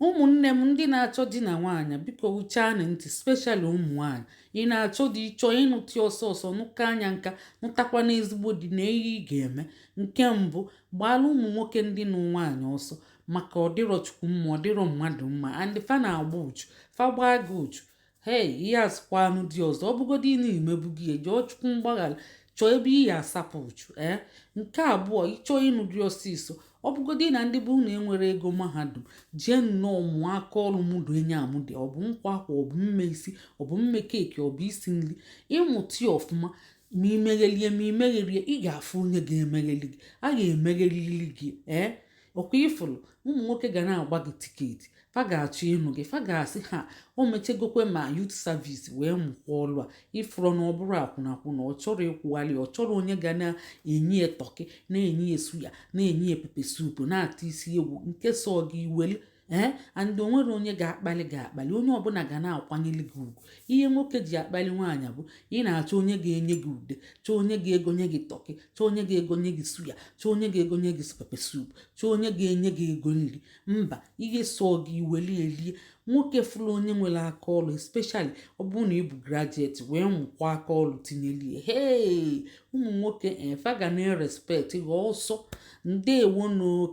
Ụmụnne m ndị na-achọ di na nwaanyị, biko gechanụ ntị, especially ụmụ nwaanyị. Ị na-achọ di, ịchọ ịnụtị ọsọ ọsọ, nụka anya nka, nụtakwa n'ezigbo di na ihe ị ga-eme. Nke mbụ, gbaala ụmụ nwoke ndị nụ nwaanyị ọsọ, maka ọdịrọ Chukwu mma, ọdịrọ mmadụ mma, and fa na-agba uchu. Fa gbaa gị uchu, hei, ihe asịkwa anụ dị ọzọ. Ọ bụgodị na imebu gị, jụọ Chukwu mgbaghara, chọọ ebe ị ya asapụ uchu. Ee, nke abụọ, ịchọọ ịnụ dị ọsịsọ, ọ bụgodị na ndị bụ na enwere ego mahadum, jee nnọọ mụọ aka ọrụ mụdo enye amụde. Ọ bụ nkwa akwa, ọ bụ mme isi, ọ bụ mme cake, ọ bụ isi nri. Ịmụta ya ọfụma, ma imeghelie ma imegherie, ị ga-afụ onye ga-emegheli gị, a ga-emeghelili gị. Ee, ọkwa ifụlụ ụmụ nwoke ga na-agba gị ticket, fa ga-achọ ịnụ gị, fa ga-asị ha o mechegokwe ma youth service wee mụkwa ọlụ a. Ifụrọ na ọ bụrụ akwụnakwụna, ọ chọrọ ịkwụgharị, ọ chọrọ onye ga na-enye ya turkey, na-enye ya suya, na-enye ya pepper soup, na-ata isi ewu nke so gị iwelu. Ee, and o nwere onye ga-akpali gị akpali, onye ọbụla ga na-akwanyere gị ugwu. Ihe nwoke ji akpali nwaanyị bụ ị na-achọ onye ga-enye gị ude, chọọ onye ga-egonye gị turkey, chọọ onye ga-egonye gị suya, chọọ onye ga-egonye gị pepper soup, chọọ onye ga-enye gị ego nri. Mba, ihe so gị iweli elie. Nwoke fụrụ onye nwere aka ọrụ, especially ọ bụrụ na ị bụ graduate wee mụkwa aka ọrụ tinyelie, hei, ụmụ nwoke efa ga na-respect gị ọsọ. Ndewo.